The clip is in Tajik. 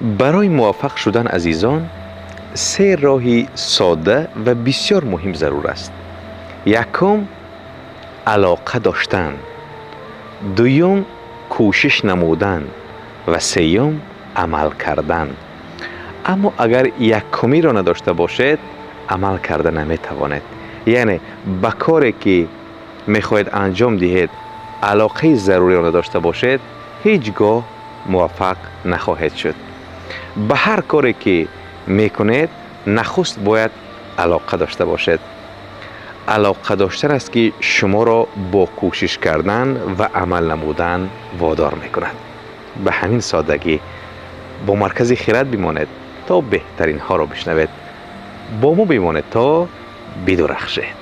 Барои муваффақ шудан, азизон, се роҳи содда ва бисёр муҳим зарур аст. Якум, алоқа доштан, дуюм, кӯшиш намудан ва сеюм, амал кардан. Аммо агар якумиро надошта бошед, амал карда наметавонед. Яъне ба коре, ки мехоҳед анҷом диҳед, алоқаи заруриро надошта бошед, ҳеҷ гоҳ муваффақ нахоҳед шуд. Ба ҳар коре, ки мекунед, нахуст бояд алоқа дошта бошед. Алоқа доштан аст, ки шуморо бо кӯшиш кардан ва амал намудан водор мекунад. Ба ҳамин содагӣ. Бо Маркази Хирад бимонед, то беҳтаринҳоро бишнавед. Бо мо бимонед, то бидурахшед.